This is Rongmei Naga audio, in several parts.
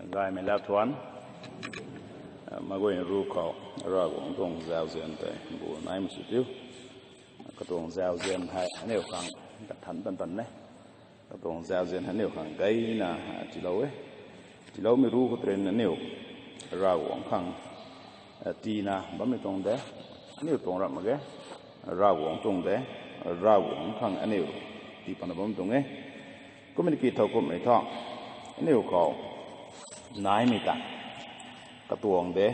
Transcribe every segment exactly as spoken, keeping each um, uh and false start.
Gaymei lat thuan, maguayna ru khou, Ravguangc tuang zauzian tei bu naimei sw diu. Katuang zauzian hei aniu khang kathanc tan tan e. Katuang zauzian hei aniu khang gayna tiilou e. Tiiloumei ru khou tei rui aniu Ravguangc khang tina bammei tuang de, aniu tuang ramh mak ge. Ravguangc tuang de, Ravguangc khang aniu tii patna bam tuang e. Kumna ki thow kumhmei thu, aniu khou naimei ta, katuang de,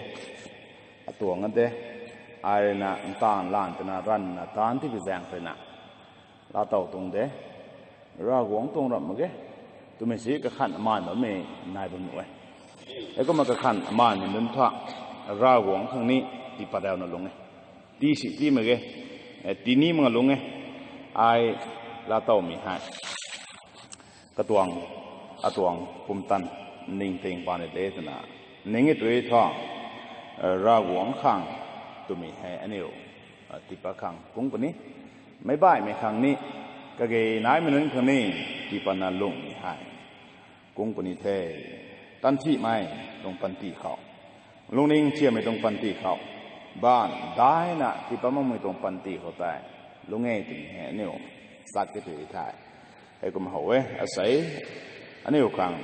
atuang de, ai rui na ntaanv lan twna ranvna taanc tipi zaeng rui na laatow tuang de, Ravguangc tuang ramh mak ge twmei si kakhan amaan bammei nai bam nuh e. Heikumna kakhan amaan nunc thu Ravguangc khang ni tii pat dauna lung e. Tii si tii mak ge, tii ni mak lung e. Ai laatowmei hei katuang, atuang pumtan ningting paan de twna ning e tui thu, Ravguangc khang twmei hei aniu tii pat khang kung puni, meic baihmei khang ni, kage naimei nunc khang ni tii patna lungmei hei kung puni the. Tanthihmei tuang panty khou, lungning chiamei tuang panty khou, baanv daina tii pat makmei tuang panty khou tei lung e twmei hei aniu sak ke tui the. Heikum how e, asei aniu khang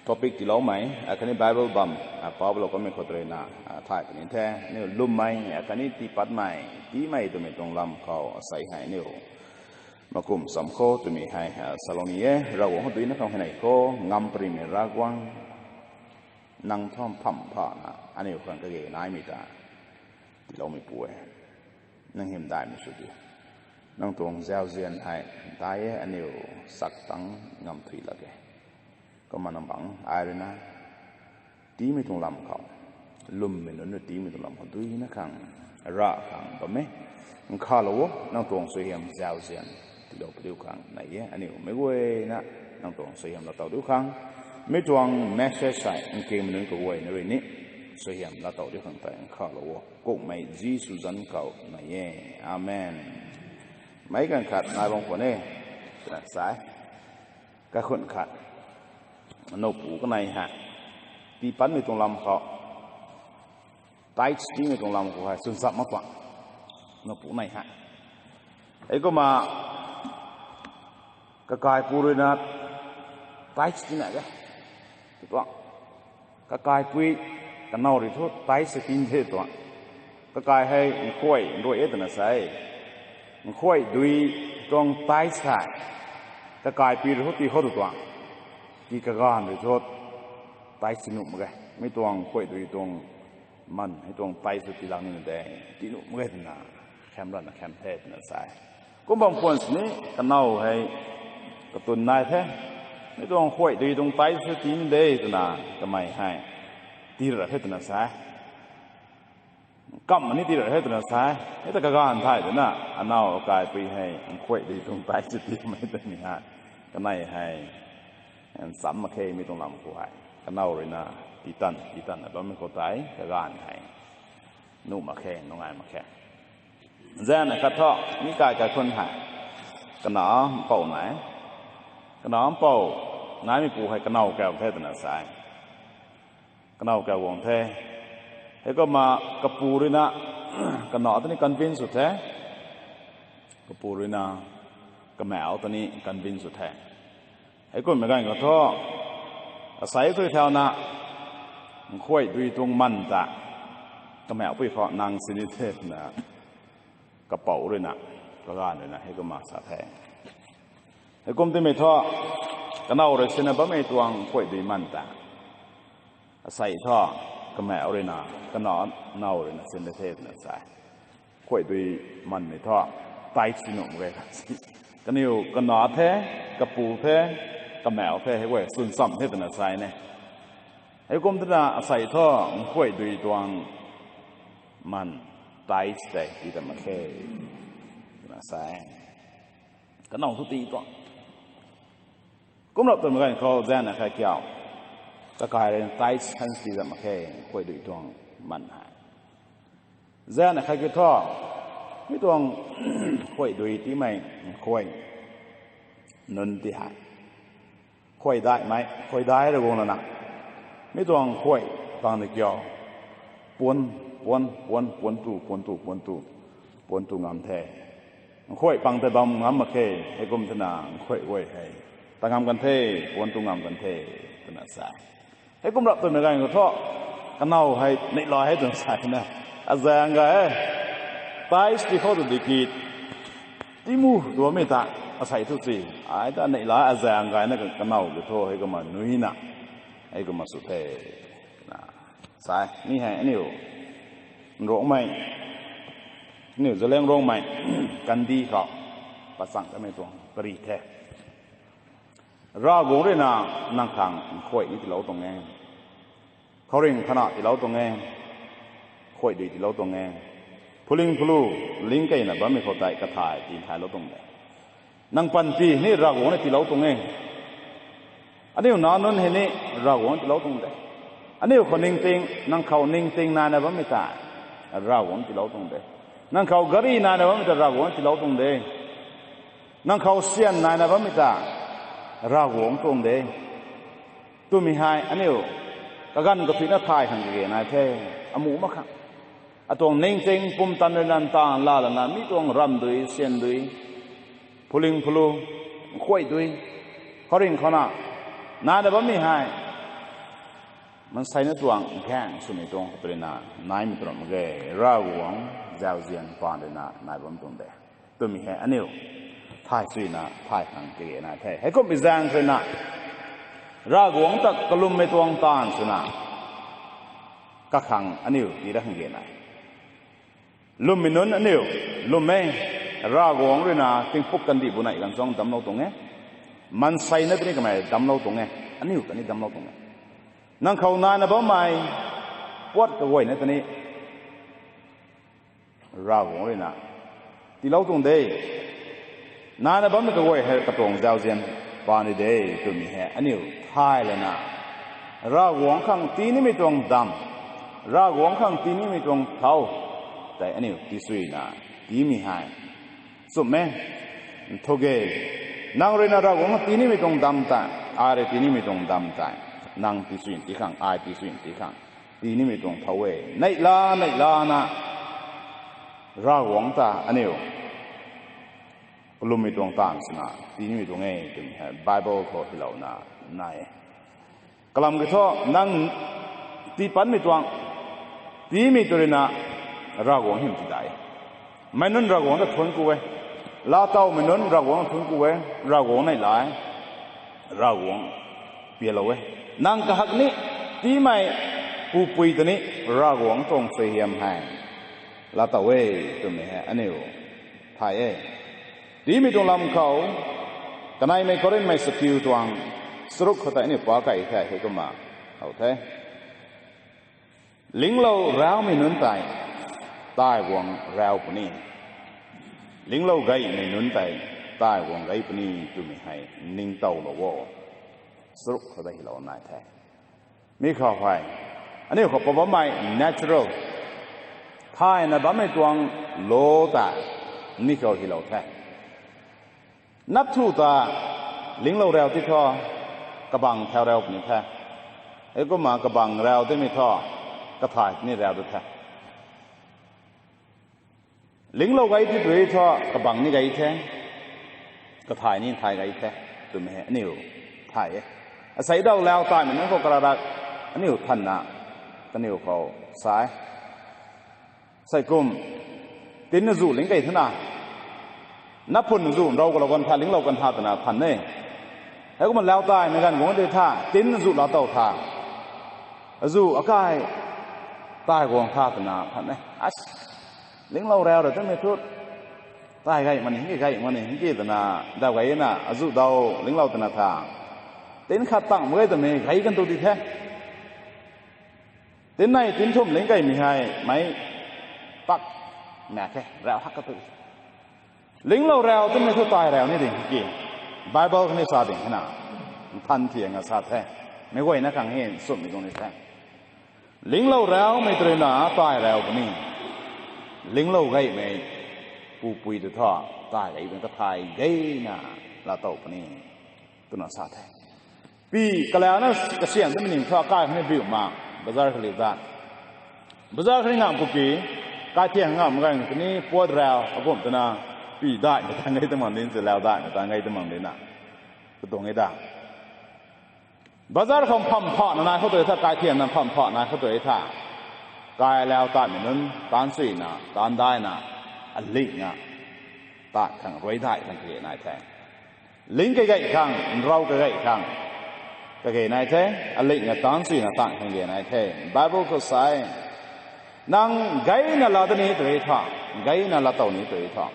topic tiiloumei akhatni Bible bam paulou kamei khou tei rui na thay puni the. Aniu lwmmei akhatni tii patmei, tiimei twmei tuang lam khou asei hei aniu makum cham khou twmei hei salou ni e. Ravguangc khou duina khang hei nei khou ngam parimei Ravguangc, nang thu pham phana aniu khang kage naimei ta tiiloumeipu e. Nang hymdaihmei sw diu. Nang tuang zauzian hei dai e, aniu sak tang ngam thuy lak e. Kumna nang bangc ai rui na tiimei tuang lam khou, lwmmei nunc rui tiimei tuang lam khou duina khang, ra khang bam e. Nkhavlou o, nang tuang suaihiam zauzian tiilou padiu khang nei e. Aniu meic guayna nang tuang suaihiam laatow diu khang, mi tuang message hei nkingmei nunc kaguayna rui ni suaihiam laatow diu khang tei nkhavlou o. Kummei Jisu zanc khou nei e. Amen. Meic ganv khat nai bam khwan e twna sa e. Kaikhun khat, nowpu kanei hei tii patmei tuang lam khou, tithes tiimei tuang lam khou hei chwn cham mak tuang, nowpu nei hei. Heikumna kakaipu rui na tithes tii na e tuang. Kakaipui, kanow rui thu tithes tii the tuang. Kakai hei nkhuay nruai e twna sa e. Nkhuay dui tuang tithes hei kakaipui rui thu tii khou tu tuang. Ki kaganv rui thu tithes tii nuh mak ge. Mi tuang nkhuay dui tuang man hei tuang tithes thu tii lak nina de, tii nuh mak ge twna khem rana khem the twna sa e. Kum bam khwan sini kanow hei katwn nai the. Mi tuang nkhuay dui tuang tithes thu tii ni de twna kamei hei tii ra the twna sa e. Kamv ni tii ra the twna sa e. Hei ta kaganv thay twna, anow akaipui hei nkhuay dui tuang tithes thu tiimei twmei hei, kanei hei ncham mak khe mi tuang lam khou hei. Kanow rui na tii tan, tii tan na bammei khou tei kaganv hei nuh mak khe, nungai mak khe. Zaeng akhat thu, mi kai kaikhun hei kanac mpouh nai. Kanac mpouh naimeipu hei kanow kau the twna sa e. Kanow kau guang the. Heikumna kapu rui na, kanac ta ni convince sw the. Kapu rui na, kamauh ta ni convince sw the. Heikummei ganv khou thu, asei thu thauna, nkhuay dui tuang man ta kamauhpui khou nang sini the twna kapouh rui na, kaganv rui na heikumna sa the. Heikum timei thu, kanow rui sinna bammei tuang nkhuay dui man ta asei thu kamauh rui na, kanac now rui na sin de the twna sa e. Nkhuay dui manmei thu tithes tii nuh mak ge. Kaniw kanac the, kapu the, kamauh the, hei guay chwn cham the twna sa e ne. Heikum twna asei thu nkhuay dui tuang man, tithes tei tii ta mak khe twna sa e. Kanow thu tii tuang. Kumlap twmei ganv khou zaeng akhat kiu, kakai rui tithes han tii ta mak khe, nkhuay dui tuang man hei. Zaeng akhat kiu thu, mi tuang nkhuay dui tiimei nkhuay nunc ti hei, khuay daihmei, khuay dai ra guang lana, Mi tuang khuay tang ni kiu. Puan, puan, puan, puan tu, puan tu, puan tu, puan tu ngam the. Khuay pang tei bam ngam mak khe, heikum twna khuay guay hei ta ngam kan the, puan tu ngam kan the, twna sa. Heikum rap twmei ganv khou thu, kanow hei neihla hei twna sa na. Azaeng ga e. Tais ti khou tu di ki, timu tuamei ta, asei thu si. Ai ta neihla azaeng ga na kanow ki thu, heikumna nuina. Heikumna sw the. Na, sa, mi hei aniu Rongmei, aniu Zeliangrongmei, kandih khou pachang kamei tuang pari the. Ravguangc rui na nang khang khuay ni tiilou tuang e. Khouringh khana tiilou tuang e. Khuay dui tiilou tuang e. Phuling phulu, ling keyna bammei khou tei kathay tithaylou tuang de. Nang panty ni Ravguangc ni tiilou tuang e. Aniu nac nunc hei ni Ravguangc tiilou tuang de. Aniu khou ningting, nang khou ningting naina bammei ta Ravguangc tiilou tuang de. Nang khou gari naina bammei ta Ravguangc tiilou tuang de. Nang khou syan naina bammei ta Ravguangc tuang de. Twmei hei aniu kaganv kathuicna thay khang kage nai the. Amuh mak khang, atuang ningting pumtan rui nan tan laa lana mi tuang ramv dui, syan dui, phuling phulu, khuay dui, khouringh khouna naina bammei hei maansei na tuang gaeng swmei tuang khou rui na naimei tuang mak ge. Ravguangc zauzian paan rui na nai bam tuang de. Twmei hei aniu thay suina thay khang kage nai the. Heikum zaeng rui na Ravguangc ta kalummei tuang taanv swna kakhang aniu tii ra khang kage nai. Lwmmei nunc aniu lwm e. Ravguangc rui na tingpuk kandih bu nei ganv chuang damclou tuang e. Maansei na tini kamei damclou tuang e. Aniu ta ni damclou tuang e. Nang khou naina bammei puat kaguayna ta ni Ravguangc rui na tiilou tuang de. Naina bammei kaguay hei katuang zauzian paan ni de, twmei hei aniu thay lana Ravguangc khang tii nimei tuang damv, Ravguangc khang tii nimei tuang thau tei aniu tii suina tiimei hei chumh e. Nthuge, nang rui na Ravguangc khang tii nimei tuang damv tei, ai rui tii nimei tuang damv tei, nang tii suina tii khang, ai tii suina tii khang tii nimei tuang thau e. Neihla neihlana Ravguangc ta aniu kalummei tuang taanv swna tii nimei tuang e twmei hei Bible khou hylouna nai e. Kalam kiu thu nang tii patmei tuang, tiimei tu rui na Ravguangc hym ti dai. Meic nunc Ravguangc ta thuanc ku e. Laatowmei nunc Ravguangc ta thuanc ku e. Ravguangc neihla e. Ravguangc pialou e. Nang kahak ni tiimei pupui ta ni Ravguangc tuang suaihiam hei laatow e twmei hei aniu thay e. Tiimei tuang lam khou, kaneimei Korinthmei sakiu tuang charuk khou tei aniu pa kei the, heikumna how the. Linglou raumei nunc tei taiv guang rau puni, linglou gaymei nunc tei taiv guang gei puni twmei hei ningtowlou o. Charuk khou tei hylou nai the. Mi khou hei aniu khou pa bammei natural, thayna bammei tuang law ta mi khou hylou the. Nap thu ta linglou rau ti thu kabang thau rau puni the. Heikumna kabang rau timei thu kathay ni rau tu the. Linglou gei ti tu thu kabang ni gei the, kathay ni thay gei the twmei hei aniu thay e. Asei daw lau taimei nunc khou kararak aniu thanna kaniw khou sa e. Sei kum, tinna zu ling kei thena, naphun zu nrou kalou kan tha, linglou kan tha twna than e. Heikumna lau taimei ganv guang tei tha, tinna zu laatow tha, azu akai taiv guang tha twna than e. As, linglou rau ra twmei thu taiv gay mani, hingki gay mani, hingki twna daw gayna azu daw linglou twna tha, tin khat tang mak ge twmei gay kan tu di the. Tin nei tin thumh ling keymei hei meic pak mak khe, rau hak ka tu. Linglou rau twmei thu taiv rau ni ding ki, Bible khou ni sa ding hena, nthan thiang a sa the. Meic guayna khang hei nchumhmei tuang ni the. Linglou raumei tu rui na taiv rau puni, linglou gaymei pupui tu thu taiv gay puni, kathay gayna laatow puni twna sa the. Pi kalauna kasiam tei mi ning thu akai khou ni biu mak, bazar khou liu dat. Bazar khou ni ngam kuki, kaithiang ngam ganv tini puat rau akum twna, pi daihmei tan gei twmang din, chalau daihmei tan gei twmang dina, katuang e da. Bazar khou pham phana nai khou tu tha, kaithiang na pham phana nai khou tu tha, kailau tatmei nunc taanc suina, taanc daina, aling a, tat khang, ruai dai khang kage nai the. Ling kagei khang, nrau kagei khang kage nai the, aling a taanc suina tat khang kage nai the. Bible khou sa e, nang geyna laa da ni tw e tha, geyna laatow ni tw e tha,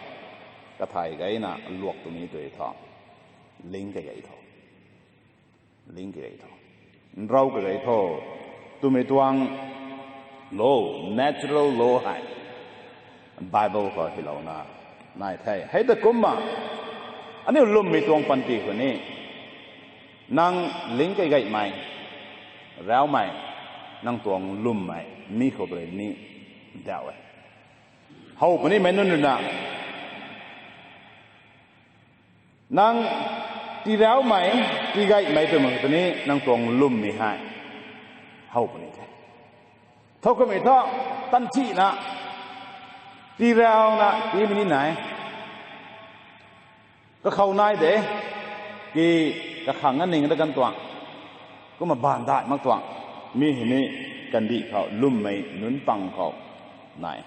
kathai geyna luak tu ni tw e tha, ling kagei tho. Ling kagei tho. Nrau kagei tho. Twmei tuang law, natural law hei Bible khou hylouna nai the. Hei ta kumna, aniu lwmmei tuang panty khou ni, nang ling kaigeimei, raumei, nang tuang lwmmei, mi khou rui ni dauh e. How puni mei nunc rui na, nang tiraumei, tigaymei twmei tei ni nang tuang lwmmei hei how puni the. Thowkumhmei thu, tanthina, tirauna tiimei ni nai. Kakhou nai de, ki kakhang na ning da kan tuang, kumna baanv daih mak tuang, mi hei ni kandih khou lwmmei nunc pang khou nai.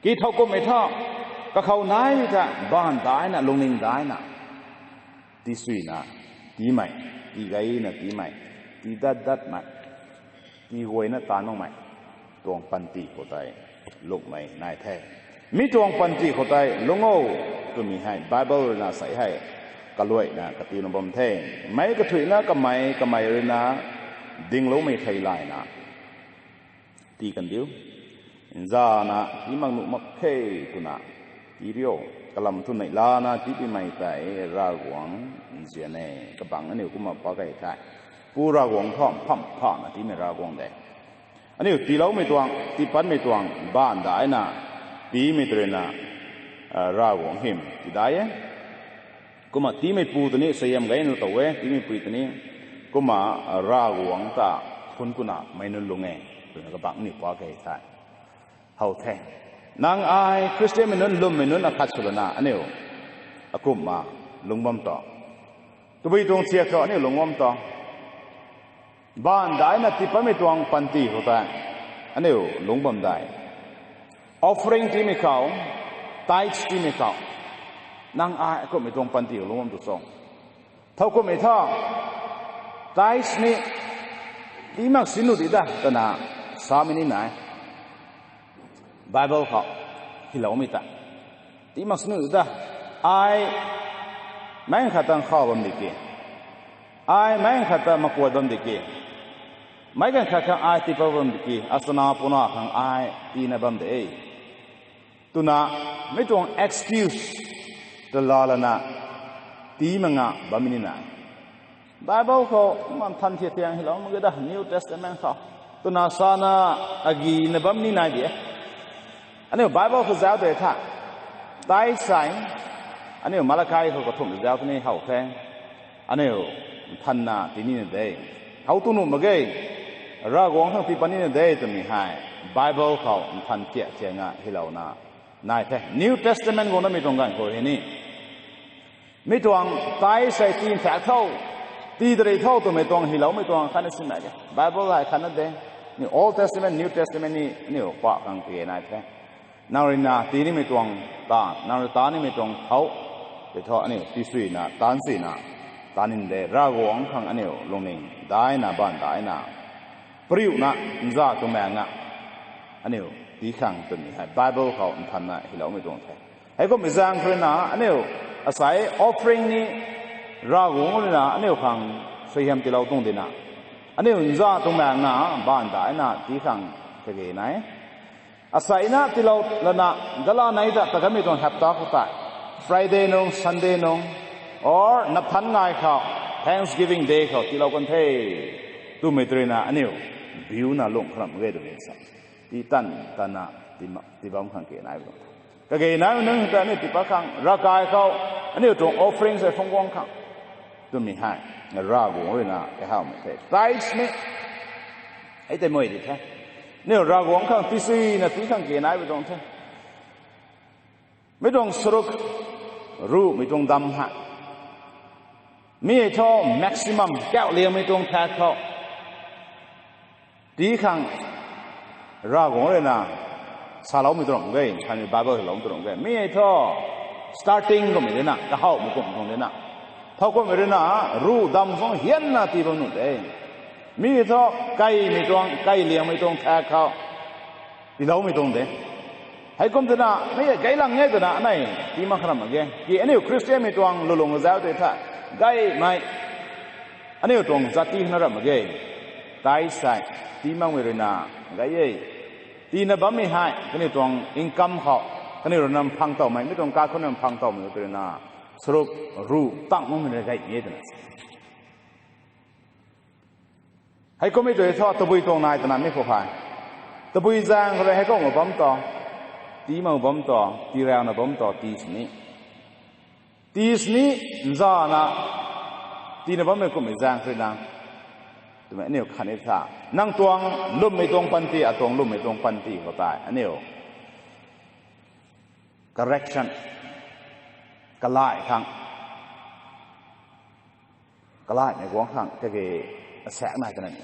Ki thowkumhmei thu, kakhou nai ta baanv daihna, lungning daihna, tisuina tiimei, tigayna tiimei, tidat datmei, tiguayna taanv makmei tuang panty khou tei lungmei nai the. Mi tuang panty khou tei lung o twmei hei Bible rui na sei hei kaluaina katiuna bam the. Meic kathuicna kamei kamei rui na dingloumei theilayna tii kandiu. Nzana tii mak nuh mak khe twna tii rio. Kalam thu neihlana tiipimei tei Ravguangc nzian e. Kabangc aniu kumna pak key the. Pu Ravguangc thu pham phana tiimei Ravguangc de. Aniu tiiloumei tuang, tiipanmei tuang, baanv daihna tiimei tei rui na, Ravguangc hym tidai e. Kumna tiimeipu tei ni suaihiam gayna tow e, tiimeipui tei ni. Kumna Ravguangc ta thunc kuna meic nunc lung e twna kabangc aniu pak key the. How the. Nang ai Khristianmei nunc, lwmmei nunc akhat sw lana aniu akumhna lungc bam ta, tabui tuang thiak khou aniu lungc bam ta, baanv daihna tiipanmei tuang panty khou tei aniu lungc bam de. Offering tiimei khou, tithes tiimei khou, nang ai akumhmei tuang panty khou lungc bam tu cho? Thowkumhmei thu, tithes ni tii mak sini di da twna samei ni nai. Bible khou hyloumei ta, tii mak sini di da. Ai meic khat ta nkhou bam di ki, ai meic khat ta makuat bam di ki, meic ganv khat khang ai tiipou bam di ki, asana puna khang ai tiina bam de twna, mi tuang excuse ta laa lana tii mak nga bammei ni nai. Bible khou kumna nthan thiak thiang hylou mak ge da, New Testament khou twna sana agina bam ni nai di e. Aniu Bible khou zauc tei tha, tithes hei, aniu Malakai khou kathumh zauc tei ni how the. Aniu nthanna tii nina de, how tu nuh mak ge, Ravguangc khang tiipat nina de twmei hei Bible khou nthan thiak thiang a hylouna nai the. New Testament guangna mi tuang ganv khou hei ni, mi tuang tithes hei tii nthaekc tho, tii dari tho twmei tuang hyloumei tuang khatna sinmei e. Bible hei khatna de, ni Old Testament, New Testament ni aniu pak khang kage nai the. Nang rui na tii nimei tuang taanv, nang rui tat nimei tuang thau tei thu aniu tisuina, taanc suina tat nin de, Ravguangc khang aniu lungning daihna, baanv daihna, pariuna, nza tumaengna aniu tii khang twmei hei Bible khou nthanna hyloumei tuang the. Heikumhmei zaeng khou rui na aniu asei offering ni Ravguangc rui na aniu khang suaihiam tiilou tuang dina, aniu nza tumaengna, baanv daihna tii khang kage nai. Aseina tiilou lana, gala nei ta ta kamei tuang hapta khou tei, Friday nung, Sunday nung, or napthan ngai khou, Thanksgiving Day khou tiilou kan the twmei tei rui na aniu biuna lung kharam ge twmei sa, tii tan tanna, tii bam khang kage nai tuang the. Kage nai nunc ta aniu tiipat khang, ravkai khou aniu tuang offering hei phungc guang khang, twmei hei Ravguangc ruina kahawmei the. Tithes ni hei tei mei di the. Aniu Ravguangc khang tisina tii khang ke naimei tuang the. Mi tuang saruk ruhmei tuang dam hei, mi hei thu maximum kauh liangmei tuang thak khou tii khang Ravguangc ruina saloumei tuang ge, samei Bible saloumei tuang ge. Mi hei thu starting kummei dina, kahawmei kum tuang dina, thow kummei ruina ruh dam khang hianna tii bam nuh de. Mi hei thu kaimei tuang, kai liangmei tuang thak khou tiiloumei tuang de. Heikum twna mi gaylang e twna anei tii mak kha ram mak ge. Ki aniu Khristianmei tuang lulung zauc tei tha, gaymei aniu tuang zat tii na ram mak ge. Tithes hei tii makmei ruina gay e. Tiina bammei hei kaniw tuang income khou, kaniw ruina mphang towmei, mi tuang kakhunna mphang towmei tw ruina saruk ruh tang makmei rui gay e twna Heikum e tei thu tabui tuang nai twna mi khou hei, tabui zaeng khou rui heikumna bam ta, tii mak bam ta, tii rauna bam ta, tii sini, tii sini nzana tiina bammei kummei zaeng khou rui na, twmei aniu khat ni tha, nang tuang lwmmei tuang panty, atuang lwmmei tuang panty khou tei aniu correction, kalai khang, kalaimei guang khang kage asaekc nai twna ni,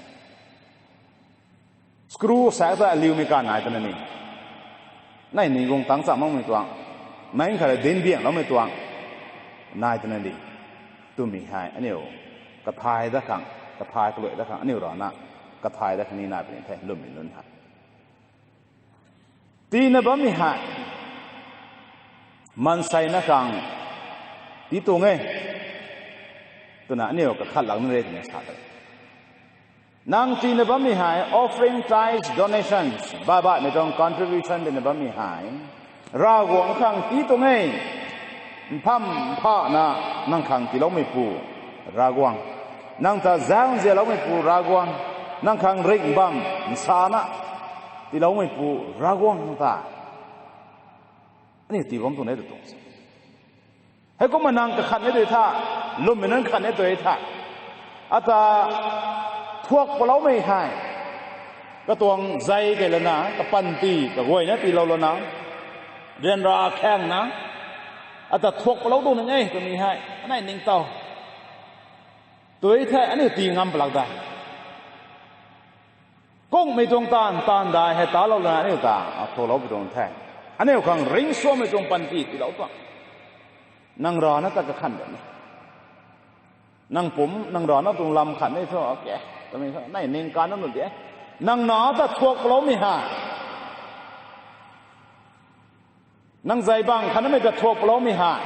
screw asaekc ta aliumei kan nai twna ni, nai ning guang tang cham makmei tuang, nai khat rui dinc biangloumei tuang nai twna ni, twmei hei aniu kathay dat khang, kathay kaluai dat khang aniu rana kathay dat khang ni nai puni the lwmmei nunc hei. Tiina bammei hei maansei na khang tii tuang e twna aniu kakhatlou na re twna sa ta, nang tiina bammei hei offering, tithes, donations, baihbaihmei tuang contribution tiina bammei hei Ravguangc khang tii tuang e. Mpham mphana nang khang tiiloumeipu Ravguangc, nang ta zauc nzianloumeipu Ravguangc, nang khang ringh bam nsana tiiloumeipu Ravguangc ta aniu tii bam tuang e tw tuang se. Heikumna nang kakhat ni tei tha, lwmmei nunc khat ni tei tha, ata thuak paloumei hei katuang zei kei lana, kapanty kaguayna tiilou lana, ryanra khaengna, ata thuak palou tuang ning e twmei hei anei ningtow tei the, aniu tii ngam palak da. Kungmei tuang taanv, taanv dai hei talou lana aniu ta thuakloupui tuang the. Aniu khang ringcsuangmei tuang panty tiilou tuang. Nang rana ta kakhan de ni, nang pum, nang rana tuang lam khat ni thu, okay, twmei thu nai ning kan na nu de. Nang na ta thuak paloumei hei, nang zei bang khatnamei ta thuak paloumei hei,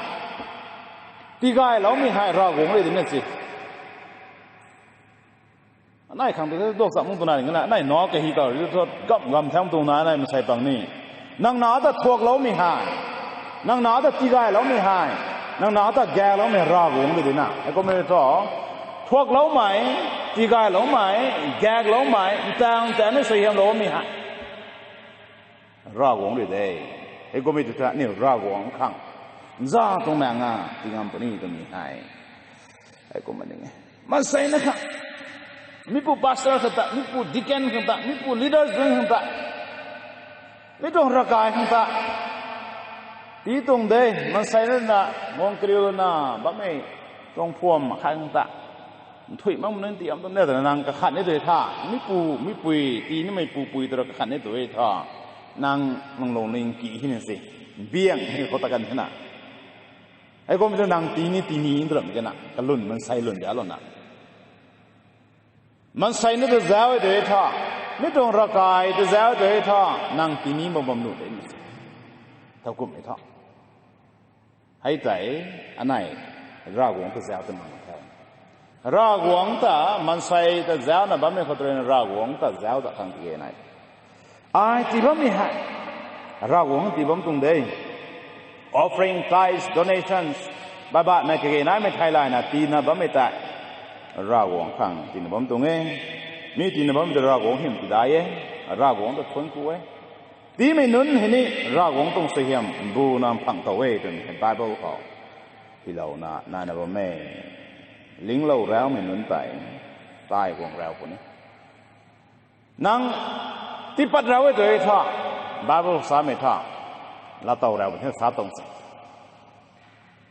tigayloumei hei Ravguangc rui di na si. Anei khang tu duak cham mung twna ringna, anei na kahi ta ri thu gam gam tham tuang na anei masei pang ni, nang na ta thuakloumei hei, nang na ta tigayloumei hei, nang na ta gakloumei Ravguangc rui di na. Heikummei thu thuakloumei, tigayloumei, gakloumei, ntang tanmei suaihiamloumei hei Ravguangc rui de. Heikummei tu ta aniu Ravguangc khang nza tuang maeng a tii ngam puni twmei hei, heikumna ning e. Maansei na khang, mipu pastor khang ta, mipu deacon khang ta, mipu leaders nunc khang ta, mi tuang ravkai khang ta tii tuang de. Maansei na, guang kariu na bammei tuang phuam khang ta nthuih mak nunc tii am tuang de twna nang kakhat ni tei tha, mipu, mipui, tii nimei pupui twra kakhat ni tei tha, nang, nang lungning ki hina se, biang hei khou ta kan hina. Heikum tu nang tii ni tii ni twra mi kena kalwn maansei lwn dialouna, maansei na ta zauc e tei tha, mi tuang ravkai ta zauc e tei tha, nang tii ni bam bam nu de ni se. Thowkumhmei tha, hei tei anei Ravguangc ta zauc ta mang the. Ravguangc ta maansei ta zaucna bammei khou tei rui na Ravguangc ta zauc ta khang kage nai, ai tii bammei hei Ravguangc tii bam tuang de. Offering, tithes, donations, baihbaihmei kage naimei theilayna tiina bammei tei Ravguangc khang tiina bam tuang e. Mi tiina bammei ta Ravguangc hym tidai e, Ravguangc ta thuanc ku e. Tiimei nunc hei ni Ravguangc tuang suaihiam mbuna mphang tow e twmei hei Bible khou tiilouna naina bam e. Linglou raumei nunc tei, tai guang rau puni. Nang tiipat rau e tu e tha, Bible samei tha, laatow rau puni sa tuang se.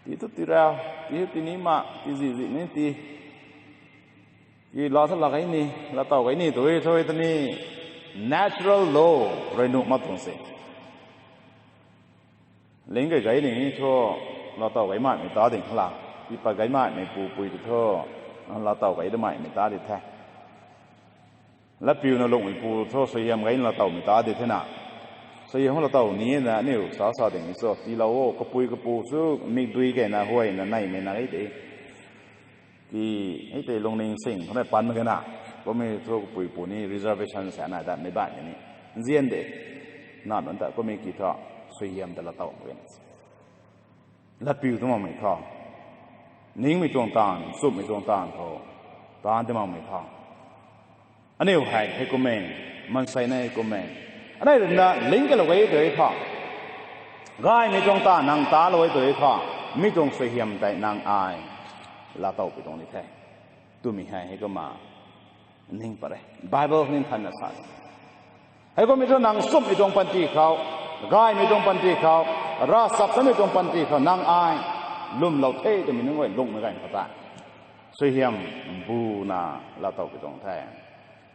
Ti thu ti rau, ti thu ti ni ma, ti zi zi ni ti. Ti la tha la kai ni, laatow kai ni tu e thu e tu ni. Natural law rui nuh mak tuang se. Ling kai kai ni thu, laatow kai makmei ta ding la. Tiipat kai makmei pu pui tu thu, laatow kai da makmei ta di the. Latpiuna lungmei pu thu suaihiam kai na latowmei ta di the na. Suaihiam laatow ni na aniu sa sa ding ni cho. Tiilou o, kapui kapu chu mikdui kena huayna neimei na kai de. Ti, hei tei lungning sing khou nai pan mak kena. Kummei thu kapui pu ni reservation sa nai dat mei baihmei ni. Nzian de. Na nunc ta kummei ki thu suaihiam ta laatow mak kena. Latpiu tu makmei tho. Ningmei tuang taanv, nchumhmei tuang taanv tho. Taanv ti makmei tho. Aniu hei, hei kummei, maansei na hei kummei. Anei rui na ling kalou e tu e tho. Gaymei tuang taanv nang talou e tu e tho. Mi tuang suaihiam tei nang ai laatow pui tuang ni the. Twmei hei, hei kumna ning pat e. Bible ning thanna sa. Hei kummei thu nang nchumhmei tuang panty khou, gaymei tuang panty khou, ravchaptatmei tuang panty khou nang ai lwmlou the twmei nunc guay lungmei gay khou ta. Suaihiam buna laatow pui tuang the.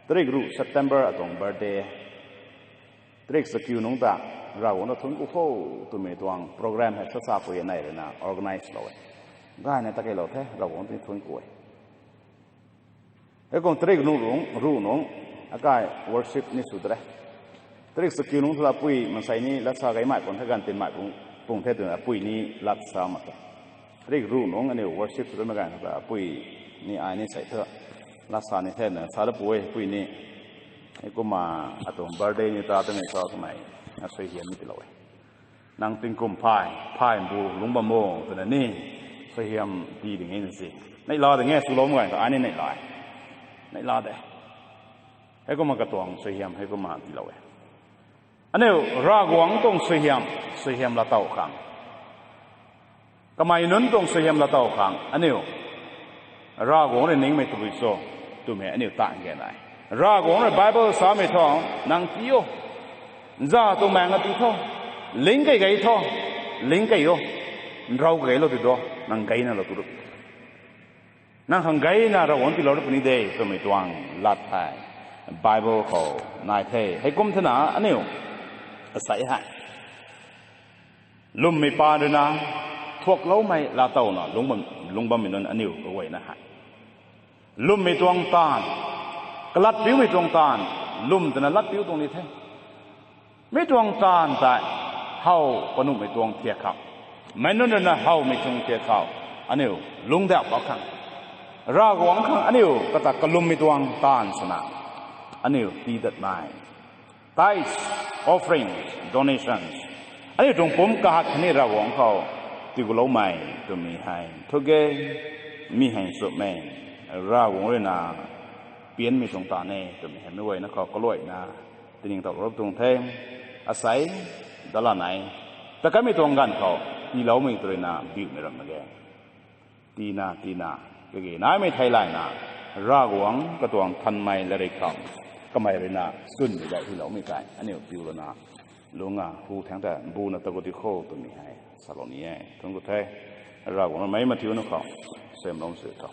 Tarik ruh September atuang birthday. Tarik chakiu nungc ta, Ravguangc ta thuanc ku kho twmei tuang program hei sasa pui anei rui na organize lou e. Gayna ta keylou the, Ravguangc ta thuanc ku e. Hei kum tarik nungc ruh nungc, akai worship ni sw de re. Tarik chakiu nungc thu apui maansei ni lat sa kai mei pung the, ganv tin mei pung, pung the twna apui ni lat sa mak the. Tarik ruh nungc aniu worship sw de mei ganv ta apui ni ai ni sei thu lat sa ni the na sa da pu e, apui ni. Hei kumna atuang birthday ni ta twmei sa twmei, na suaihiam ni tiilou e. Nang tingkum phay, phay mbu lungc bam o twna ni, suaihiam ti ding e na si. Neihla ding e swlou mak ganv ta ai ni neihla e. Neihla de. Hei kumna katuang suaihiam hei kumna tiilou e. Aniu Ravguangc tuang suaihiam, suaihiam laatow khang, kamei nunc tuang suaihiam laatow khang aniu Ravguangc rui ningmei tabui cho twmei aniu tan ge nai. Ravguangc rui Bible samei thu, nang tii o, nza tuang maeng a tii tho, ling kei gei tho, ling kei o, nrau kageilou ti do, nang geina lou tu ru. Nang khang geina Ravguangc tiilou ru puni de twmei tuang lat hei Bible khou nai the. Heikum thena aniu asei hei lwmmei paan rui na thuakloumei laatowna lungc bam, lungc bammei nunc aniu kaguayna hei lwmmei tuang taanv, kalatpiumei tuang taanv, lwm twna latpiu tuang ni the. Mi tuang taanv tei how panuhmei tuang thiak khou, meic nunc rui na howmei tuang thiak khou aniu lungcdauh bam khang, Ravguangc khang aniu kata kalwmmei tuang taanv swna aniu tii datmei tithes, offerings, donations, aniu tuang pumc kahat khatni Ravguangc khou tiiguloumei twmei hei thu ge, mi hei nchumhmei, Ravguangc rui na pianmei tuang taanv e twmei hei meic guayna khou kaluaina tiningtowlou tuang the. Asei dalanei ta kamei tuang ganv khou tiiloumei tw rui na biumei ram mak ge. Tina tina kage naimei theilayna Ravguangc katuang thanmei latrik khou kamei rui na chwnmei gay hyloumei tei aniu piu lana lungc a hu thangc ta mbuna ta khou ti kho twmei hei salou ni e. Thuanc ku the. Ravguangc rui meic mathiuna khou suaihiamlou sw tho.